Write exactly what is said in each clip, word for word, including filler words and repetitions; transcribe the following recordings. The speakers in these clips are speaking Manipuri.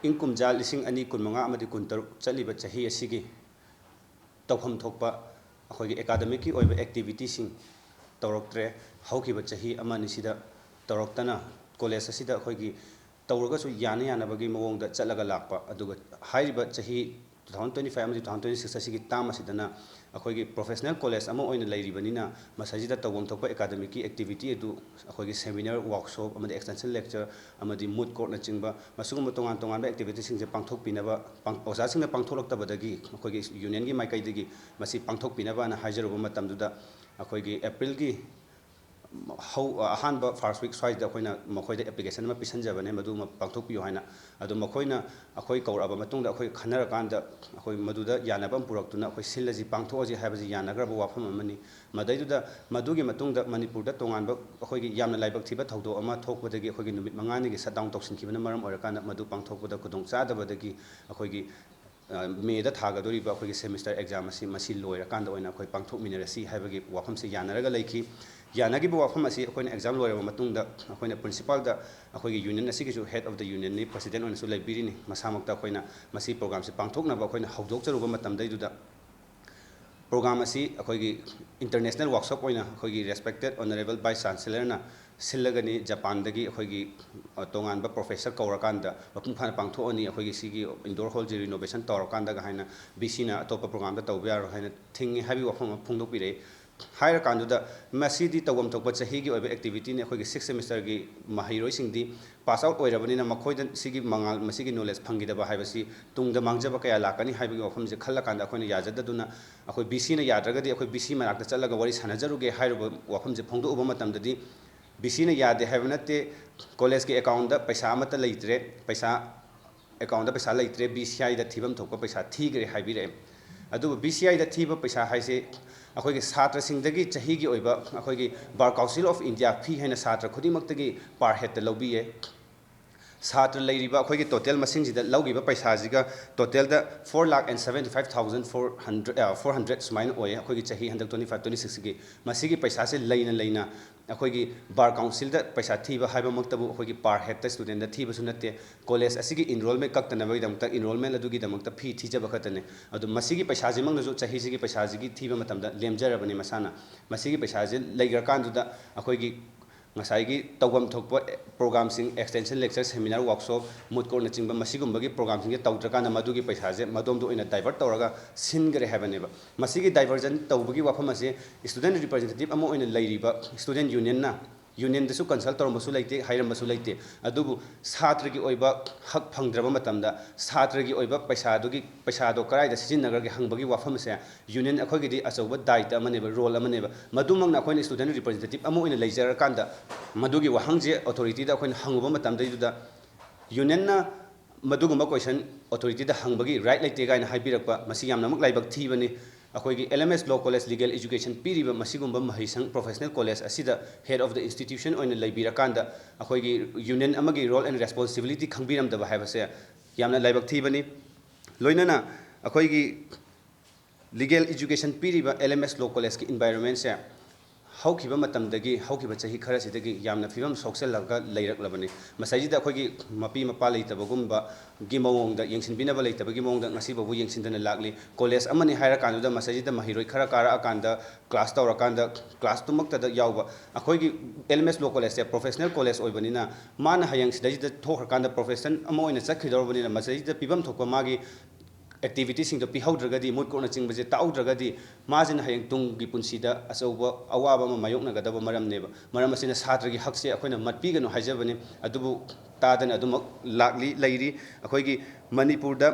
ꯏꯪ ꯀꯨꯝꯖꯥ ꯂꯤꯁꯤꯡ ꯑꯅꯤ ꯀꯨꯟꯃꯉꯥ ꯑꯃꯗꯤ ꯀꯨꯟꯇꯔꯨꯛ ꯆꯠꯂꯤꯕ ꯆꯍꯤ ꯑꯁꯤꯒꯤ ꯇꯧꯐꯝ ꯊꯣꯛꯄ ꯑꯩꯈꯣꯏꯒꯤ ꯑꯦꯀꯥꯗꯃꯤꯛꯀꯤ ꯑꯣꯏꯕ ꯑꯦꯛꯇꯤꯚꯤꯇꯤꯁꯤꯡ ꯇꯧꯔꯛꯇ꯭ꯔꯦ꯫ ꯍꯧꯈꯤꯕ ꯆꯍꯤ ꯑꯃ ꯑꯅꯤꯁꯤꯗ ꯇꯧꯔꯛꯇꯅ ꯀꯣꯂꯦꯖ ꯑꯁꯤꯗ ꯑꯩꯈꯣꯏꯒꯤ ꯇꯧꯔꯒꯁꯨ ꯌꯥꯅ ꯌꯥꯅꯕꯒꯤ ꯃꯑꯣꯡꯗ ꯆꯠꯂꯒ ꯂꯥꯛꯄ, ꯑꯗꯨꯒ ꯍꯥꯏꯔꯤꯕ ꯆꯍꯤ two thousand twenty five ꯑꯃꯗꯤ two thousand twenty six ꯑꯁꯤꯒꯤ ꯇꯥꯝ ꯑꯁꯤꯗꯅ ꯑꯩꯈꯣꯏꯒꯤ ꯄ꯭ꯔꯣꯐꯦꯁꯅꯦꯜ ꯀꯣꯂꯦꯖ ꯑꯃ ꯑꯣꯏꯅ ꯂꯩꯔꯤꯕꯅꯤꯅ ꯃꯁꯤꯗꯩꯁꯤꯗ ꯇꯧꯐꯝ ꯊꯣꯛꯄ ꯑꯦꯀꯥꯗꯃꯤꯛꯀꯤ ꯑꯦꯛꯇꯤꯚꯤꯇꯤ ꯑꯗꯨ ꯑꯩꯈꯣꯏꯒꯤ ꯁꯦꯃꯤꯅꯥꯔ, ꯋꯥꯔꯛꯁꯣꯞ ꯑꯃꯗꯤ ꯑꯦꯛꯁꯇꯦꯟꯁꯟ ꯂꯦꯛꯆꯔ ꯑꯃꯗꯤ ꯃꯨꯠ ꯀꯣꯔꯠꯅꯆꯤꯡꯕ ꯃꯁꯤꯒꯨꯝꯕ ꯇꯣꯉꯥꯟ ꯇꯣꯉꯥꯟꯕ ꯑꯦꯛꯇꯤꯚꯤꯇꯤꯁꯤꯡꯁꯦ ꯄꯥꯡꯊꯣꯛꯄꯤꯅꯕ, ꯄꯥꯡ-, ꯑꯣꯖꯥꯁꯤꯡꯅ ꯄꯥꯡꯊꯣꯛꯂꯛꯇꯕꯗꯒꯤ ꯑꯩꯈꯣꯏꯒꯤ ꯌꯨꯅꯤꯌꯟꯒꯤ ꯃꯥꯏꯀꯩꯗꯒꯤ ꯃꯁꯤ ꯄꯥꯡꯊꯣꯛꯄꯤꯅꯕꯅ ꯍꯥꯏꯖꯔꯨꯕ ꯃꯇꯝꯗꯨꯗ ꯑꯩꯈꯣꯏꯒꯤ ꯑꯦꯄ꯭ꯔꯤꯜꯒꯤ ꯍꯧ-, ꯑꯍꯥꯟꯕ ꯐꯥꯔꯁ ꯋꯤꯛ ꯁ꯭ꯋꯥꯏꯁꯤꯗ ꯑꯩꯈꯣꯏꯅ ꯃꯈꯣꯏꯗ ꯑꯦꯄ꯭ꯂꯤꯀꯦꯁꯟ ꯑꯃ ꯄꯤꯁꯟꯖꯕꯅꯦ, ꯃꯗꯨ ꯑꯃ ꯄꯥꯡꯊꯣꯛꯄꯤꯌꯨ ꯍꯥꯏꯅ꯫ ꯑꯗꯣ ꯃꯈꯣꯏꯅ ꯑꯩꯈꯣꯏ ꯀꯧꯔꯛꯑꯕ ꯃꯇꯨꯡꯗ ꯑꯩꯈꯣꯏ ꯈꯟꯅꯔꯀꯥꯟꯗ ꯑꯩꯈꯣꯏ ꯃꯗꯨꯗ ꯌꯥꯅꯕ ꯑꯃ ꯄꯨꯔꯛꯇꯨꯅ ꯑꯩꯈꯣꯏ ꯁꯤꯜꯂꯁꯤ, ꯄꯥꯡꯊꯣꯛꯑꯁꯤ ꯍꯥꯏꯕꯁꯤ ꯌꯥꯅꯈ꯭ꯔꯕ ꯋꯥꯐꯝ ꯑꯃꯅꯤ꯫ ꯃꯗꯩꯗꯨꯗ ꯃꯗꯨꯒꯤ ꯃꯇꯨꯡꯗ ꯃꯅꯤꯄꯨꯔꯗ ꯇꯣꯉꯥꯟꯕ ꯑꯩꯈꯣꯏꯒꯤ ꯌꯥꯝꯅ ꯂꯥꯏꯕꯛ ꯊꯤꯕ ꯊꯧꯗꯣꯛ ꯑꯃ ꯊꯣꯛꯄꯗꯒꯤ ꯑꯩꯈꯣꯏꯒꯤ ꯅꯨꯃꯤꯠ ꯃꯉꯥꯅꯤꯒꯤ ꯁꯠꯗꯥꯎꯟ ꯇꯧꯁꯤꯟꯈꯤꯕꯅ ꯃꯔꯝ ꯑꯣꯏꯔꯀꯥꯟꯗ ꯃꯗꯨ ꯄꯥꯡꯊꯣꯛꯄꯗ ꯈꯨꯗꯣꯡ ꯆꯥꯗꯕꯗꯒꯤ ꯑꯩꯈꯣꯏꯒꯤ ꯑ, ꯃꯦꯗ ꯊꯥꯒꯗꯧꯔꯤꯕ ꯑꯩꯈꯣꯏꯒꯤ ꯁꯦꯃꯤꯁꯇꯔ ꯑꯦꯛꯖꯥꯝ ꯑꯁꯤ ꯃꯁꯤ ꯂꯣꯏꯔꯀꯥꯟꯗ ꯑꯣꯏꯅ ꯑꯩꯈꯣꯏ ꯄꯥꯡꯊꯣꯛꯃꯤꯟꯅꯔꯁꯤ ꯍꯥꯏꯕꯒꯤ ꯋꯥꯐꯝꯁꯤ ꯌꯥꯅꯔꯒ ꯂꯩꯈꯤ꯫ ꯌꯥꯅꯈꯤꯕ ꯋꯥꯐꯝ ꯑꯁꯤ ꯑꯩꯈꯣꯏꯅ ꯑꯦꯛꯖꯥꯝ ꯂꯣꯏꯔꯕ ꯃꯇꯨꯡꯗ ꯑꯩꯈꯣꯏꯅ ꯄ꯭ꯔꯤꯟꯁꯤꯄꯥꯜꯗ, ꯑꯩꯈꯣꯏꯒꯤ ꯌꯨꯅꯤꯌꯟ ꯑꯁꯤꯒꯤꯁꯨ ꯍꯦꯗ ꯑꯣꯐ ꯗ ꯌꯨꯅꯤꯌꯟꯅꯤ, ꯄ꯭ꯔꯁꯤꯗꯦꯟ ꯑꯣꯏꯅꯁꯨ ꯂꯩꯕꯤꯔꯤꯅꯤ, ꯃꯁꯥꯃꯛꯇ ꯑꯩꯈꯣꯏꯅ ꯃꯁꯤ ꯄ꯭ꯔꯣꯒ꯭ꯔꯥꯝꯁꯤ ꯄꯥꯡꯊꯣꯛꯅꯕ ꯑꯩꯈꯣꯏꯅ ꯍꯧꯗꯣꯛꯆꯔꯨꯕ ꯃꯇꯝꯗꯩꯗꯨꯗ ꯄ꯭ꯔꯣꯒ꯭ꯔꯥꯝ ꯑꯁꯤ ꯑꯩꯈꯣꯏꯒꯤ ꯏꯟꯇꯔꯅꯦꯁꯅꯦꯜ ꯋꯥꯔꯛꯁꯣꯞ ꯑꯣꯏꯅ ꯑꯩꯈꯣꯏꯒꯤ ꯔꯦꯁꯄꯦꯛꯇꯦꯠ ꯑꯣꯅꯔꯦꯕꯜ ꯚꯥꯏꯁ ꯆꯥꯟꯁꯦꯂꯔꯅ ꯁꯤꯜꯂꯒꯅꯤ꯫ ꯖꯄꯥꯟꯗꯒꯤ ꯑꯩꯈꯣꯏꯒꯤ, ꯑ, ꯇꯣꯉꯥꯟꯕ ꯄ꯭ꯔꯣꯐꯦꯁꯔ ꯀꯧꯔꯀꯥꯟꯗ ꯃꯄꯨꯡ ꯐꯥꯅ ꯄꯥꯡꯊꯣꯛꯑꯅꯤ, ꯑꯩꯈꯣꯏꯒꯤ ꯁꯤꯒꯤ ꯏꯟꯗꯣꯔ ꯍꯣꯜꯁꯤ ꯔꯤꯅꯣꯚꯦꯁꯟ ꯇꯧꯔꯀꯥꯟꯗꯒ ꯍꯥꯏꯅ ꯕꯤ ꯁꯤꯅ ꯑꯇꯣꯞꯄ ꯄ꯭ꯔꯣꯒ꯭ꯔꯥꯝꯗ ꯇꯧꯕ ꯌꯥꯔꯣꯏ ꯍꯥꯏꯅ ꯊꯤꯡꯉꯤ ꯍꯥꯏꯕꯒꯤ ꯋꯥꯐꯝ ꯑꯃ ꯐꯣꯡꯗꯣꯛꯄꯤꯔꯛꯏ꯫ ꯍꯥꯏꯔꯀꯥꯟꯗꯨꯗ ꯃꯁꯤꯗꯤ ꯇꯧꯐꯝ ꯊꯣꯛꯄ ꯆꯍꯤꯒꯤ ꯑꯣꯏꯕ ꯑꯦꯛꯇꯤꯚꯤꯇꯤꯅꯤ, ꯑꯩꯈꯣꯏꯒꯤ ꯁꯤꯛꯁ ꯁꯦꯃꯤꯁꯇꯔꯒꯤ ꯃꯍꯩꯔꯣꯏꯁꯤꯡꯗꯤ ꯄꯥꯁ ꯑꯥꯎꯠ ꯑꯣꯏꯔꯕꯅꯤꯅ ꯃꯈꯣꯏꯗ ꯁꯤꯒꯤ ꯃꯉꯥꯜ, ꯃꯁꯤꯒꯤ ꯅꯣꯂꯦꯖ ꯐꯪꯈꯤꯗꯕ ꯍꯥꯏꯕꯁꯤ ꯇꯨꯡꯗ ꯃꯥꯡꯖꯕ ꯀꯌꯥ ꯂꯥꯛꯀꯅꯤ ꯍꯥꯏꯕꯒꯤ ꯋꯥꯐꯝꯁꯦ ꯈꯜꯂꯀꯥꯟꯗ ꯑꯩꯈꯣꯏꯅ ꯌꯥꯖꯗꯗꯨꯅ ꯑꯩꯈꯣꯏ ꯕꯤ ꯁꯤꯅ ꯌꯥꯗ꯭ꯔꯒꯗꯤ ꯑꯩꯈꯣꯏ ꯕꯤ ꯁꯤ ꯃꯅꯥꯛꯇ ꯆꯠꯂꯒ ꯋꯥꯔꯤ ꯁꯥꯟꯅꯖꯔꯨꯒꯦ ꯍꯥꯏꯔꯨꯕ ꯋꯥꯐꯝꯁꯦ ꯐꯣꯡꯗꯣꯛꯎꯕ ꯃꯇꯝꯗꯗꯤ ꯕꯤ ꯁꯤꯅ ꯌꯥꯗꯦ ꯍꯥꯏꯕ ꯅꯠꯇꯦ, ꯀꯣꯂꯦꯖꯀꯤ ꯑꯦꯀꯥꯎꯟꯗ ꯄꯩꯁꯥ ꯑꯃꯠꯇ ꯂꯩꯇ꯭ꯔꯦ, ꯄꯩꯁꯥ ꯑꯦꯀꯥꯎꯟꯗ ꯄꯩꯁꯥ ꯂꯩꯇ꯭ꯔꯦ, ꯕꯤ ꯁꯤ ꯑꯥꯏꯗ ꯊꯤꯐꯝ ꯊꯣꯛꯄ ꯄꯩꯁꯥ ꯊꯤꯈ꯭ꯔꯦ ꯍꯥꯏꯕꯤꯔꯛꯑꯦ꯫ ꯑꯗꯨꯕꯨ ꯕꯤ ꯁꯤ ꯑꯥꯏꯗ ꯊꯤꯕ ꯄꯩꯁꯥ ꯍꯥꯏꯁꯦ ꯑꯩꯈꯣꯏꯒꯤ ꯁꯥꯇ꯭ꯔꯁꯤꯡꯗꯒꯤ ꯆꯍꯤꯒꯤ ꯑꯣꯏꯕ ꯑꯩꯈꯣꯏꯒꯤ ꯕꯥꯔ ꯀꯥꯎꯟꯁꯤꯜ ꯑꯣꯐ ꯏꯟꯗꯤꯌꯥ ꯐꯤ ꯍꯥꯏꯅ ꯁꯥꯇ꯭ꯔ ꯈꯨꯗꯤꯡꯃꯛꯇꯒꯤ ꯄꯥꯔ ꯍꯦꯠꯇ ꯂꯧꯕꯤꯌꯦ꯫ ꯁꯥꯇ꯭ꯔ ꯂꯩꯔꯤꯕ ꯑꯩꯈꯣꯏꯒꯤ total ꯃꯁꯤꯡꯁꯤꯗ ꯂꯧꯈꯤꯕ ꯄꯩꯁꯥꯁꯤꯒ total the four lakh and seventy five thousand four hundred, four hundred ꯁꯨꯃꯥꯏꯅ ꯑꯣꯏꯌꯦ ꯑꯩꯈꯣꯏꯒꯤ ꯆꯍꯤ ꯍꯟꯗꯛ twenty five twenty six ꯀꯤ꯫ ꯃꯁꯤꯒꯤ ꯄꯩꯁꯥꯁꯦ ꯂꯩꯅ ꯂꯩꯅ ꯑꯩꯈꯣꯏꯒꯤ bar council ꯗ ꯄꯩꯁꯥ ꯊꯤꯕ ꯍꯥꯏꯕꯃꯛꯇꯕꯨ ꯑꯩꯈꯣꯏꯒꯤ per head ꯇ student ꯗ ꯊꯤꯕꯁꯨ ꯅꯠꯇꯦ꯫ College ꯑꯁꯤꯒꯤ enrollment ꯀꯛꯇꯅꯕꯒꯤꯗꯃꯛꯇ enrollment ꯑꯗꯨꯒꯤꯗꯃꯛꯇ fee ꯊꯤꯖꯕ ꯈꯛꯇꯅꯦ꯫ ꯑꯗꯨ ꯃꯁꯤꯒꯤ ꯄꯩꯁꯥꯁꯤꯃꯛꯅꯁꯨ ꯆꯍꯤꯁꯤꯒꯤ ꯄꯩꯁꯥꯁꯤꯒꯤ ꯊꯤꯕ ꯃꯇꯝꯗ ꯂꯦꯝꯖꯔꯕꯅꯤ ꯃꯁꯥꯅ꯫ ꯃꯁꯤꯒꯤ ꯄꯩꯁꯥꯁꯦ ꯂꯩꯈ꯭ꯔꯀꯥꯟꯗꯨꯗ ꯑꯩꯈꯣꯏꯒꯤ ꯉꯁꯥꯏꯒꯤ ꯇꯧꯐꯝ ꯊꯣꯛꯄ program ꯁꯤꯡ, extension lecture, seminar, workshop, moot courtꯅꯆꯤꯡꯕ ꯃꯁꯤꯒꯨꯝꯕꯒꯤ program ꯁꯤꯡꯁꯦ ꯇꯧꯗ꯭ꯔꯀꯥꯟꯗ ꯃꯗꯨꯒꯤ ꯄꯩꯁꯥꯁꯦ ꯃꯗꯣꯝꯗ ꯑꯣꯏꯅ divert ꯇꯧꯔꯒ ꯁꯤꯟꯈ꯭ꯔꯦ ꯍꯥꯏꯕꯅꯦꯕ꯫ ꯃꯁꯤꯒꯤ diversion ꯇꯧꯕꯒꯤ ꯋꯥꯐꯝ ꯑꯁꯤ student representative ꯑꯃ ꯑꯣꯏꯅ ꯂꯩꯔꯤꯕ student union ꯅ union ꯗꯁꯨ consult ꯇꯧꯔꯝꯕꯁꯨ ꯂꯩꯇꯦ, ꯍꯥꯏꯔꯝꯕꯁꯨ ꯂꯩꯇꯦ꯫ ꯑꯗꯨꯕꯨ ꯁꯥꯇ꯭ꯔꯒꯤ ꯑꯣꯏꯕ ꯍꯛ ꯐꯪꯗ꯭ꯔꯕ ꯃꯇꯝꯗ ꯁꯥꯇ꯭ꯔꯒꯤ ꯑꯣꯏꯕ ꯄꯩꯁꯥꯗꯨꯒꯤ, ꯄꯩꯁꯥꯗꯣ ꯀꯗꯥꯏꯗ ꯁꯤꯖꯤꯟꯅꯈ꯭ꯔꯒꯦ ꯍꯪꯕꯒꯤ ꯋꯥꯐꯝ ꯑꯁꯦ union ꯑꯩꯈꯣꯏꯒꯤꯗꯤ ꯑꯆꯧꯕ ꯗꯥꯏꯇ ꯑꯃꯅꯦꯕ, role ꯑꯃꯅꯦꯕ꯫ ꯃꯗꯨꯃꯛꯅ ꯑꯩꯈꯣꯏꯅ student representative ꯑꯃ ꯑꯣꯏꯅ ꯂꯩꯖꯔꯀꯥꯟꯗ ꯃꯗꯨꯒꯤ ꯋꯥꯍꯪꯁꯦ authority ꯗ ꯑꯩꯈꯣꯏꯅ ꯍꯪꯉꯨꯕ ꯃꯇꯝꯗꯩꯗꯨꯗ union ꯅ ꯃꯗꯨꯒꯨꯝꯕ question authority ꯗ ꯍꯪꯕꯒꯤ right ꯂꯩꯇꯦ ꯀꯥꯏꯅ ꯍꯥꯏꯕꯤꯔꯛꯄ, ꯃꯁꯤ ꯌꯥꯝꯅꯃꯛ ꯂꯥꯏꯕꯛ ꯊꯤꯕꯅꯤ꯫ ꯑꯩꯈꯣꯏꯒꯤ L M S Law College legal education ꯄꯤꯔꯤꯕ ꯃꯁꯤꯒꯨꯝꯕ ꯃꯍꯩꯁꯪ professional college ꯑꯁꯤꯗ head of the institution ꯑꯣꯏꯅ ꯂꯩꯕꯤꯔꯀꯥꯟꯗ ꯑꯩꯈꯣꯏꯒꯤ union ꯑꯃꯒꯤ role and responsibility ꯈꯪꯕꯤꯔꯝꯗꯕ ꯍꯥꯏꯕꯁꯦ ꯌꯥꯝꯅ ꯂꯥꯏꯕꯛ ꯊꯤꯕꯅꯤ꯫ ꯂꯣꯏꯅꯅ ꯑꯩꯈꯣꯏꯒꯤ legal education ꯄꯤꯔꯤꯕ L M S Law College ꯀꯤ environment ꯁꯦ ꯍꯧꯈꯤꯕ ꯃꯇꯝꯗꯒꯤ, ꯍꯧꯈꯤꯕ ꯆꯍꯤ ꯈꯔꯁꯤꯗꯒꯤ ꯌꯥꯝꯅ ꯐꯤꯕꯝ ꯁꯣꯛꯆꯜꯂꯒ ꯂꯩꯔꯛꯂꯕꯅꯤ꯫ ꯃꯁꯤꯗꯩꯁꯤꯗ ꯑꯩꯈꯣꯏꯒꯤ ꯃꯄꯤ ꯃꯄꯥ ꯂꯩꯇꯕꯒꯨꯝꯕꯒꯤ ꯃꯑꯣꯡꯗ, ꯌꯦꯡꯁꯤꯟꯕꯤꯅꯕ ꯂꯩꯇꯕꯒꯤ ꯃꯑꯣꯡꯗ ꯉꯁꯤꯐꯥꯎꯕ ꯌꯦꯡꯁꯤꯟꯗꯅ ꯂꯥꯛꯂꯤ꯫ College ꯑꯃꯅꯤ ꯍꯥꯏꯔꯀꯥꯟꯗꯨꯗ ꯃꯁꯤꯗꯩꯁꯤꯗ ꯃꯍꯩꯔꯣꯏ ꯈꯔ ꯀꯥꯔꯛꯑꯀꯥꯟꯗ, class ꯇꯧꯔꯀꯥꯟꯗ, class ꯇꯨꯃꯛꯇꯗ ꯌꯥꯎꯕ, ꯑꯩꯈꯣꯏꯒꯤ L M S Law College ꯁꯦ professional college ꯑꯣꯏꯕꯅꯤꯅ ꯃꯥꯅ ꯍꯌꯦꯡ ꯁꯤꯗꯩꯁꯤꯗ ꯊꯣꯛꯈ꯭ꯔꯀꯥꯟꯗ profession ꯑꯃ ꯑꯣꯏꯅ ꯆꯠꯈꯤꯗꯧꯔꯕꯅꯤꯅ ꯃꯁꯤꯗꯩꯁꯤꯗ ꯄꯤꯐꯝ ꯊꯣꯛꯄ ꯃꯥꯒꯤ activity ꯁꯤꯡꯗꯣ ꯄꯤꯍꯧꯗ꯭ꯔꯒꯗꯤ, moot courtꯅꯆꯤꯡꯕꯁꯦ ꯇꯥꯛꯍꯧꯗ꯭ꯔꯒꯗꯤ, ꯃꯥꯁꯤꯅ ꯍꯌꯦꯡ ꯇꯨꯡꯒꯤ ꯄꯨꯟꯁꯤꯗ ꯑꯆꯧꯕ ꯑꯋꯥꯕ ꯑꯃ ꯃꯥꯌꯣꯛꯅꯒꯗꯕ ꯃꯔꯝꯅꯦꯕ꯫ ꯃꯔꯝ ꯑꯁꯤꯅ ꯁꯥꯇ꯭ꯔꯒꯤ ꯍꯛꯁꯦ ꯑꯩꯈꯣꯏꯅ ꯃꯠꯄꯤꯒꯅꯨ ꯍꯥꯏꯖꯕꯅꯤ꯫ ꯑꯗꯨꯕꯨ ꯇꯥꯗꯅ ꯑꯗꯨꯃꯛ ꯂꯥꯛꯂꯤ, ꯂꯩꯔꯤ꯫ ꯑꯩꯈꯣꯏꯒꯤ ꯃꯅꯤꯄꯨꯔꯗ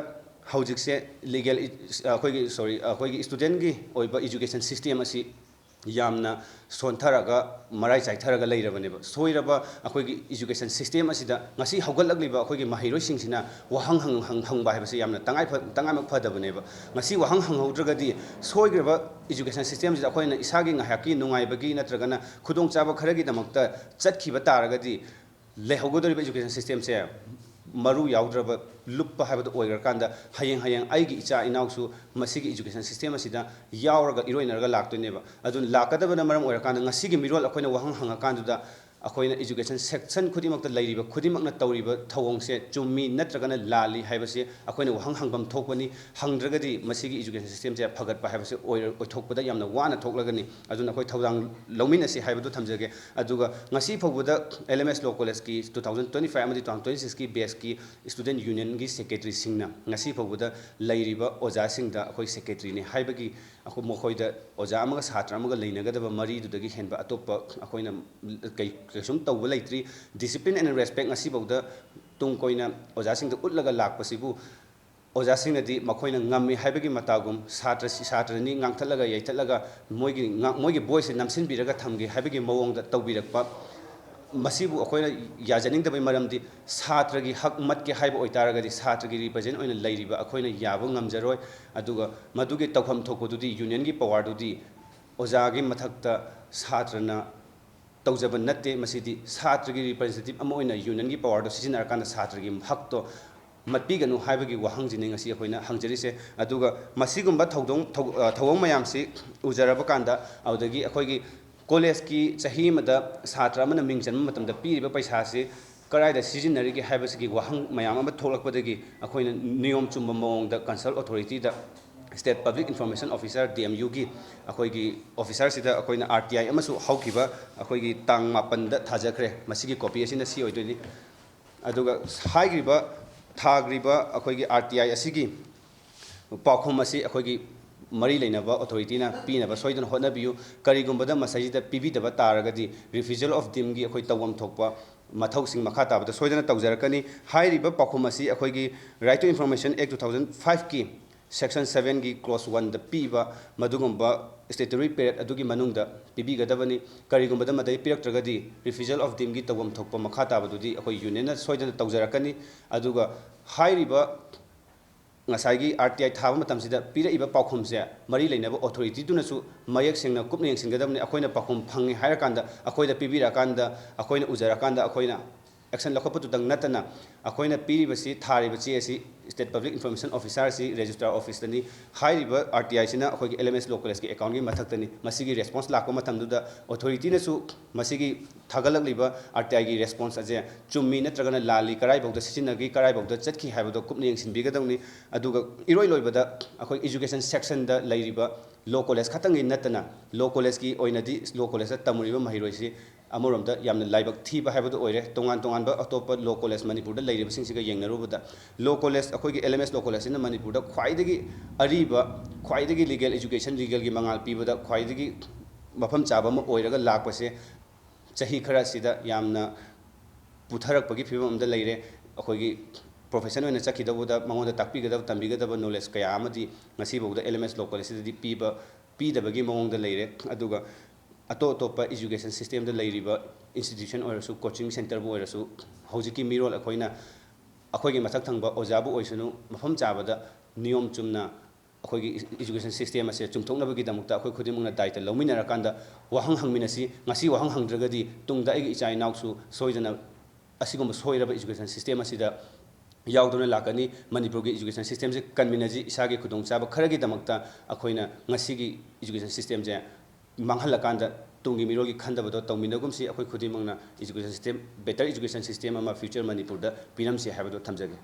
ꯍꯧꯖꯤꯛꯁꯦ legal, ꯑꯩꯈꯣꯏꯒꯤ, sorry, ꯑꯩꯈꯣꯏꯒꯤ student ꯀꯤ ꯑꯣꯏꯕ education system ꯑꯁꯤ ꯌꯥꯝꯅ ꯁꯣꯟꯊꯔꯒ, ꯃꯔꯥꯏ ꯆꯥꯏꯊꯔꯒ ꯂꯩꯔꯕꯅꯦꯕ꯫ ꯁꯣꯏꯔꯕ ꯑꯩꯈꯣꯏꯒꯤ education system ꯑꯁꯤꯗ ꯉꯁꯤ ꯍꯧꯒꯠꯂꯛꯂꯤꯕ ꯑꯩꯈꯣꯏꯒꯤ ꯃꯍꯩꯔꯣꯏꯁꯤꯡꯁꯤꯅ ꯋꯥꯍꯪ ꯍꯪ-, ꯍꯪ-, ꯍꯪꯕ ꯍꯥꯏꯕꯁꯤ ꯌꯥꯝꯅ ꯇꯉꯥꯏ ꯐ-, ꯇꯉꯥꯏꯃꯛ ꯐꯗꯕꯅꯦꯕ꯫ ꯉꯁꯤ ꯋꯥꯍꯪ ꯍꯪꯍꯧꯗ꯭ꯔꯒꯗꯤ ꯁꯣꯏꯈ꯭ꯔꯕ education system ꯁꯤꯗ ꯑꯩꯈꯣꯏꯅ ꯏꯁꯥꯒꯤ ꯉꯥꯏꯍꯥꯛꯀꯤ ꯅꯨꯡꯉꯥꯏꯕꯒꯤ ꯅꯠꯇ꯭ꯔꯒꯅ ꯈꯨꯗꯣꯡꯆꯥꯕ ꯈꯔꯒꯤꯗꯃꯛꯇ ꯆꯠꯈꯤꯕ ꯇꯥꯔꯒꯗꯤ ꯂꯩꯍꯧꯒꯗꯧꯔꯤꯕ education systemꯁꯦ ꯃꯔꯨ ꯌꯥꯎꯗ꯭ꯔꯕ, ꯂꯨꯞꯄ ꯍꯥꯏꯕꯗꯨ ꯑꯣꯏꯈ꯭ꯔꯀꯥꯟꯗ, ꯍꯌꯦꯡ ꯍꯌꯦꯡ ꯑꯩꯒꯤ ꯏꯆꯥ ꯏꯅꯥꯎꯁꯨ ꯃꯁꯤꯒꯤ education system ꯑꯁꯤꯗ ꯌꯥꯎꯔꯒ, ꯏꯔꯣꯏꯅꯔꯒ ꯂꯥꯛꯇꯣꯏꯅꯦꯕ꯫ ꯑꯗꯨꯅ ꯂꯥꯛꯀꯗꯕꯅ ꯃꯔꯝ ꯑꯣꯏꯔꯀꯥꯟꯗ, ꯉꯁꯤꯒꯤ ꯃꯤꯔꯣꯜ ꯑꯩꯈꯣꯏꯅ ꯋꯥꯍꯪ ꯍꯪꯉꯀꯥꯟꯗꯨꯗ, ꯑꯩꯈꯣꯏꯅ education section ꯈꯨꯗꯤꯡꯃꯛꯇ ꯂꯩꯔꯤꯕ ꯈꯨꯗꯤꯡꯃꯛꯅ ꯇꯧꯔꯤꯕ ꯊꯧꯑꯣꯡꯁꯦ ꯆꯨꯝꯃꯤ ꯅꯠꯇ꯭ꯔꯒꯅ ꯂꯥꯜꯂꯤ ꯍꯥꯏꯕꯁꯤ ꯑꯩꯈꯣꯏꯅ ꯋꯥꯍꯪ ꯍꯪꯐꯝ ꯊꯣꯛꯄꯅꯤ꯫ ꯍꯪꯗ꯭ꯔꯒꯗꯤ ꯃꯁꯤꯒꯤ education systemꯁꯦ ꯐꯒꯠꯄ ꯍꯥꯏꯕꯁꯤ ꯑꯣꯏꯔ-, ꯑꯣꯏꯊꯣꯛꯄꯗ ꯌꯥꯝꯅ ꯋꯥꯅ ꯊꯣꯛꯂꯒꯅꯤ꯫ ꯑꯗꯨꯅ ꯑꯩꯈꯣꯏ ꯊꯧꯗꯥꯡ ꯂꯧꯃꯤꯟꯅꯁꯤ ꯍꯥꯏꯕꯗꯨ ꯊꯝꯖꯒꯦ꯫ ꯑꯗꯨꯒ ꯉꯁꯤ ꯐꯥꯎꯕꯗ L M S Law Collegeꯀꯤ two thousand twenty five ꯑꯃꯗꯤ two thousand twenty sixꯀꯤ batchꯀꯤ student unionꯒꯤ secretaryꯁꯤꯡꯅ ꯉꯁꯤ ꯐꯥꯎꯕꯗ ꯂꯩꯔꯤꯕ ꯑꯣꯖꯥꯁꯤꯡꯗ ꯑꯩꯈꯣꯏ secretaryꯅꯤ ꯍꯥꯏꯕꯒꯤ, ꯑꯩꯈꯣꯏ ꯃꯈꯣꯏꯗ ꯑꯣꯖꯥ ꯑꯃꯒ ꯁꯥꯇ꯭ꯔ ꯑꯃꯒ ꯂꯩꯅꯒꯗꯕ ꯃꯔꯤꯗꯨꯗꯒꯤ ꯍꯦꯟꯕ ꯑꯇꯣꯞꯄ ꯑꯩꯈꯣꯏꯅ ꯀꯩ-, ꯀꯩꯁꯨꯝ ꯇꯧꯕ ꯂꯩꯇ꯭ꯔꯤ꯫ Discipline and respect ꯉꯁꯤꯐꯥꯎꯗ ꯇꯨꯡ ꯀꯣꯏꯅ ꯑꯣꯖꯥꯁꯤꯡꯗ ꯎꯠꯂꯒ ꯂꯥꯛꯄꯁꯤꯕꯨ ꯑꯣꯖꯥꯁꯤꯡꯅꯗꯤ ꯃꯈꯣꯏꯅ ꯉꯝꯃꯤ ꯍꯥꯏꯕꯒꯤ ꯃꯇꯥꯒꯨꯝ, ꯁꯥꯇ꯭ꯔ, ꯁꯥꯇ꯭ꯔꯅꯤ ꯉꯥꯡꯊꯠꯂꯒ ꯌꯩꯊꯠꯂꯒ ꯃꯣꯏꯒꯤ ꯉꯥ-, ꯃꯣꯏꯒꯤ voiceꯁꯦ ꯅꯝꯁꯤꯟꯕꯤꯔꯒ ꯊꯝꯒꯦ ꯍꯥꯏꯕꯒꯤ ꯃꯑꯣꯡꯗ ꯇꯧꯕꯤꯔꯛꯄ, ꯃꯁꯤꯕꯨ ꯑꯩꯈꯣꯏꯅ ꯌꯥꯖꯅꯤꯡꯗꯕꯒꯤ ꯃꯔꯝꯗꯤ, ꯁꯥꯇ꯭ꯔꯒꯤ ꯍꯛ ꯃꯠꯀꯦ ꯍꯥꯏꯕ ꯑꯣꯏꯇꯥꯔꯒꯗꯤ, ꯁꯥꯇ꯭ꯔꯒꯤ represent ꯑꯣꯏꯅ ꯂꯩꯔꯤꯕ ꯑꯩꯈꯣꯏꯅ ꯌꯥꯕ ꯉꯝꯖꯔꯣꯏ꯫ ꯑꯗꯨꯒ ꯃꯗꯨꯒꯤ ꯇꯧꯐꯝ ꯊꯣꯛꯄꯗꯨꯗꯤ, unionꯒꯤ powerꯗꯨꯗꯤ ꯑꯣꯖꯥꯒꯤ ꯃꯊꯛꯇ ꯁꯥꯇ꯭ꯔꯅ ꯇꯧꯖꯕ ꯅꯠꯇꯦ꯫ ꯃꯁꯤꯗꯤ ꯁꯥꯇ꯭ꯔꯒꯤ representative ꯑꯃ ꯑꯣꯏꯅ unionꯒꯤ powerꯗꯣ ꯁꯤꯖꯤꯟꯅꯔꯀꯥꯟꯗ ꯁꯥꯇ꯭ꯔꯒꯤ ꯍꯛꯇꯣ ꯃꯠꯄꯤꯒꯅꯨ ꯍꯥꯏꯕꯒꯤ ꯋꯥꯍꯪꯁꯤꯅꯤ ꯉꯁꯤ ꯑꯩꯈꯣꯏꯅ ꯍꯪꯖꯔꯤꯁꯦ꯫ ꯑꯗꯨꯒ ꯃꯁꯤꯒꯨꯝꯕ ꯊꯧꯗꯣꯡ-, ꯊꯧ-, ꯑ, ꯊꯧꯑꯣꯡ ꯃꯌꯥꯝꯁꯤ ꯎꯖꯔꯕ ꯀꯥꯟꯗ, ꯑꯗꯨꯗꯒꯤ ꯑꯩꯈꯣꯏꯒꯤ collegeꯀꯤ ꯆꯍꯤ ꯑꯃꯗ ꯁꯥꯇ꯭ꯔ ꯑꯃꯅ ꯃꯤꯡ ꯆꯟꯕ ꯃꯇꯝꯗ ꯄꯤꯔꯤꯕ ꯄꯩꯁꯥꯁꯤ ꯀꯗꯥꯏꯗ ꯁꯤꯖꯤꯟꯅꯔꯤꯒꯦ ꯍꯥꯏꯕꯁꯤꯒꯤ ꯋꯥꯍꯪ ꯃꯌꯥꯝ ꯑꯃ ꯊꯣꯛꯂꯛꯄꯗꯒꯤ, ꯑꯩꯈꯣꯏꯅ ꯅꯤꯌꯣꯝ ꯆꯨꯝꯕ ꯃꯑꯣꯡꯗ concerned authorityꯗ, State Public Information Officer, DMUꯒꯤ ꯑꯩꯈꯣꯏꯒꯤ officerꯁꯤꯗ ꯑꯩꯈꯣꯏꯅ RTI ꯑꯃꯁꯨ ꯍꯧꯈꯤꯕ ꯑꯩꯈꯣꯏꯒꯤ ꯇꯥꯡ ꯃꯥꯄꯟꯗ ꯊꯥꯖꯈ꯭ꯔꯦ꯫ ꯃꯁꯤꯒꯤ copy ꯑꯁꯤꯅ ꯁꯤ ꯑꯣꯏꯗꯣꯏꯅꯤ꯫ ꯑꯗꯨꯒ ꯍꯥꯏꯈ꯭ꯔꯤꯕ, ꯊꯥꯈ꯭ꯔꯤꯕ ꯑꯩꯈꯣꯏꯒꯤ RTI ꯑꯁꯤꯒꯤ ꯄꯥꯎꯈꯨꯝ ꯑꯁꯤ ꯑꯩꯈꯣꯏꯒꯤ ꯃꯔꯤ ꯂꯩꯅꯕ authorityꯅ ꯄꯤꯅꯕ ꯁꯣꯏꯗꯅ ꯍꯣꯠꯅꯕꯤꯌꯨ꯫ ꯀꯔꯤꯒꯨꯝꯕꯗ ꯃꯁꯤꯗ ꯄꯤꯕꯤꯗꯕ ꯇꯥꯔꯒꯗꯤ, refusal of deemꯒꯤ ꯑꯩꯈꯣꯏ ꯇꯧꯐꯝ ꯊꯣꯛꯄ ꯃꯊꯧꯁꯤꯡ ꯃꯈꯥ ꯇꯥꯕꯗ ꯁꯣꯏꯗꯅ ꯇꯧꯖꯔꯛꯀꯅꯤ꯫ ꯍꯥꯏꯔꯤꯕ ꯄꯥꯎꯈꯨꯝ ꯑꯁꯤ ꯑꯩꯈꯣꯏꯒꯤ Right to Information Act two thousand fiveꯀꯤ Section sevenꯒꯤ clause oneꯗ ꯄꯤꯕ ꯃꯗꯨꯒꯨꯝꯕ statutory period ꯑꯗꯨꯒꯤ ꯃꯅꯨꯡꯗ ꯄꯤꯕꯤꯒꯗꯕꯅꯤ꯫ ꯀꯔꯤꯒꯨꯝꯕꯗ ꯃꯗꯩ ꯄꯤꯔꯛꯇ꯭ꯔꯒꯗꯤ, refusal of deemꯒꯤ ꯇꯧꯐꯝ ꯊꯣꯛꯄ ꯃꯈꯥ ꯇꯥꯕꯗꯨꯗꯤ ꯑꯩꯈꯣꯏ unionꯅ ꯁꯣꯏꯗꯅ ꯇꯧꯖꯔꯛꯀꯅꯤ꯫ ꯑꯗꯨꯒ ꯍꯥꯏꯔꯤꯕ ꯉꯁꯥꯏꯒꯤ RTI ꯊꯥꯕ ꯃꯇꯝꯁꯤꯗ ꯄꯤꯔꯛꯏꯕ ꯄꯥꯎꯈꯨꯝꯁꯦ ꯃꯔꯤ ꯂꯩꯅꯕ authorityꯗꯨꯅꯁꯨ ꯃꯌꯦꯛ ꯁꯦꯡꯅ ꯀꯨꯞꯅ ꯌꯦꯡꯁꯤꯟꯒꯗꯕꯅꯤ꯫ ꯑꯩꯈꯣꯏꯅ ꯄꯥꯎꯈꯨꯝ ꯐꯪꯉꯦ ꯍꯥꯏꯔꯀꯥꯟꯗ, ꯑꯩꯈꯣꯏꯗ ꯄꯤꯕꯤꯔꯛꯑꯀꯥꯟꯗ, ꯑꯩꯈꯣꯏꯅ ꯎꯖꯔꯀꯥꯟꯗ, ꯑꯩꯈꯣꯏꯅ ꯑꯦꯛꯁꯟ ꯂꯧꯈꯠꯄꯗꯨꯗꯪ ꯅꯠꯇꯅ, ꯑꯩꯈꯣꯏꯅ ꯄꯤꯔꯤꯕꯁꯤ, ꯊꯥꯔꯤꯕ ꯆꯦ ꯑꯁꯤ State Public Information Officer ꯑꯁꯤ Registrar Officeꯇꯅꯤ꯫ ꯍꯥꯏꯔꯤꯕ RTIꯁꯤꯅ ꯑꯩꯈꯣꯏꯒꯤ LMS Law Collegeꯀꯤ accountꯀꯤ ꯃꯊꯛꯇꯅꯤ꯫ ꯃꯁꯤꯒꯤ response ꯂꯥꯛꯄ ꯃꯇꯝꯗꯨꯗ authorityꯅꯁꯨ ꯃꯁꯤꯒꯤ ꯊꯥꯒꯠꯂꯛꯂꯤꯕ RTIꯒꯤ response ꯑꯁꯦ ꯆꯨꯝꯃꯤ ꯅꯠꯇ꯭ꯔꯒꯅ ꯂꯥꯜꯂꯤ, ꯀꯔꯥꯏꯐꯥꯎꯗ ꯁꯤꯖꯤꯟꯅꯈꯤ, ꯀꯔꯥꯏꯐꯥꯎꯗ ꯆꯠꯈꯤ ꯍꯥꯏꯕꯗꯣ ꯀꯨꯞꯅ ꯌꯦꯡꯁꯤꯟꯕꯤꯒꯗꯧꯅꯤ꯫ ꯑꯗꯨꯒ ꯏꯔꯣꯏ ꯂꯣꯏꯕꯗ ꯑꯩꯈꯣꯏ education sectionꯗ ꯂꯩꯔꯤꯕ law college ꯈꯛꯇꯪꯒꯤ ꯅꯠꯇꯅ, law collegeꯀꯤ ꯑꯣꯏꯅꯗꯤ law collegeꯇ ꯇꯝꯃꯨꯔꯤꯕ ꯃꯍꯩꯔꯣꯏꯁꯤ ꯑꯃꯔꯣꯝꯗ ꯌꯥꯝꯅ ꯂꯥꯏꯕꯛ ꯊꯤꯕ ꯍꯥꯏꯕꯗꯨ ꯑꯣꯏꯔꯦ꯫ ꯇꯣꯉꯥꯟ ꯇꯣꯉꯥꯟꯕ ꯑꯇꯣꯞꯄ law college ꯃꯅꯤꯄꯨꯔꯗ ꯂꯩꯔꯤꯕꯁꯤꯡꯁꯤꯒ ꯌꯦꯡꯅꯔꯨꯕꯗ, law college, ꯑꯩꯈꯣꯏꯒꯤ LMS Law Collegeꯁꯤꯅ ꯃꯅꯤꯄꯨꯔꯗ ꯈ꯭ꯋꯥꯏꯗꯒꯤ ꯑꯔꯤꯕ, ꯈ꯭ꯋꯥꯏꯗꯒꯤ legal education, legalꯒꯤ ꯃꯉꯥꯜ ꯄꯤꯕꯗ ꯈ꯭ꯋꯥꯏꯗꯒꯤ ꯃꯐꯝ ꯆꯥꯕ ꯑꯃ ꯑꯣꯏꯔꯒ ꯂꯥꯛꯄꯁꯦ ꯆꯍꯤ ꯈꯔ ꯑꯁꯤꯗ ꯌꯥꯝꯅ ꯄꯨꯊꯔꯛꯄꯒꯤ ꯐꯤꯕꯝ ꯑꯃꯗ ꯂꯩꯔꯦ꯫ ꯑꯩꯈꯣꯏꯒꯤ profession ꯑꯣꯏꯅ ꯆꯠꯈꯤꯗꯧꯕꯗ, ꯃꯉꯣꯟꯗ ꯇꯥꯛꯄꯤꯒꯗꯕ, ꯇꯝꯕꯤꯒꯗꯕ knowledge ꯀꯌꯥ ꯑꯃꯗꯤ ꯉꯁꯤꯐꯥꯎꯗ LMS Law Collegeꯁꯤꯗꯗꯤ ꯄꯤꯕ, ꯄꯤꯗꯕꯒꯤ ꯃꯑꯣꯡꯗ ꯂꯩꯔꯦ꯫ ꯑꯗꯨꯒ ꯑꯇꯣꯞ ꯑꯇꯣꯞꯄ education systemꯗ ꯂꯩꯔꯤꯕ institution ꯑꯣꯏꯔꯁꯨ, coaching centreꯕꯨ ꯑꯣꯏꯔꯁꯨ, ꯍꯧꯖꯤꯛꯀꯤ ꯃꯤꯔꯣꯜ ꯑꯩꯈꯣꯏꯅ, ꯑꯩꯈꯣꯏꯒꯤ ꯃꯊꯛ ꯊꯪꯕ ꯑꯣꯖꯥꯕꯨ ꯑꯣꯏꯁꯅꯨ, ꯃꯐꯝ ꯆꯥꯕꯗ ꯅꯤꯌꯣꯝ ꯆꯨꯝꯅ ꯑꯩꯈꯣꯏꯒꯤ education system ꯑꯁꯦ ꯆꯨꯝꯊꯣꯛꯅꯕꯒꯤꯗꯃꯛꯇ ꯑꯩꯈꯣꯏ ꯈꯨꯗꯤꯡꯃꯛꯅ ꯗꯥꯏꯇ ꯂꯧꯃꯤꯟꯅꯔꯀꯥꯟꯗ ꯋꯥꯍꯪ ꯍꯪꯃꯤꯟꯅꯁꯤ꯫ ꯉꯁꯤ ꯋꯥꯍꯪ ꯍꯪꯗ꯭ꯔꯒꯗꯤ ꯇꯨꯡꯗ ꯑꯩꯒꯤ ꯏꯆꯥ ꯏꯅꯥꯎꯁꯨ ꯁꯣꯏꯗꯅ ꯑꯁꯤꯒꯨꯝꯕ ꯁꯣꯏꯔꯕ education system ꯑꯁꯤꯗ ꯌꯥꯎꯗꯨꯅ ꯂꯥꯛꯀꯅꯤ꯫ ꯃꯅꯤꯄꯨꯔꯒꯤ education systemꯁꯦ ꯀꯟꯃꯤꯟꯅꯁꯤ꯫ ꯏꯁꯥꯒꯤ ꯈꯨꯗꯣꯡꯆꯥꯕ ꯈꯔꯒꯤꯗꯃꯛꯇ ꯑꯩꯈꯣꯏꯅ ꯉꯁꯤꯒꯤ education systemꯁꯦ ꯃꯥꯡꯍꯜꯂꯀꯥꯟꯗ ꯇꯨꯡꯒꯤ ꯃꯤꯔꯣꯜꯒꯤ ꯈꯟꯗꯕꯗꯣ ꯇꯧꯃꯤꯟꯅꯒꯨꯝꯁꯤ꯫ ꯑꯩꯈꯣꯏ ꯈꯨꯗꯤꯡꯃꯛꯅ education system, better education system ꯑꯃ future ꯃꯅꯤꯄꯨꯔꯗ ꯄꯤꯔꯝꯁꯤ ꯍꯥꯏꯕꯗꯣ ꯊꯝꯖꯒꯦ꯫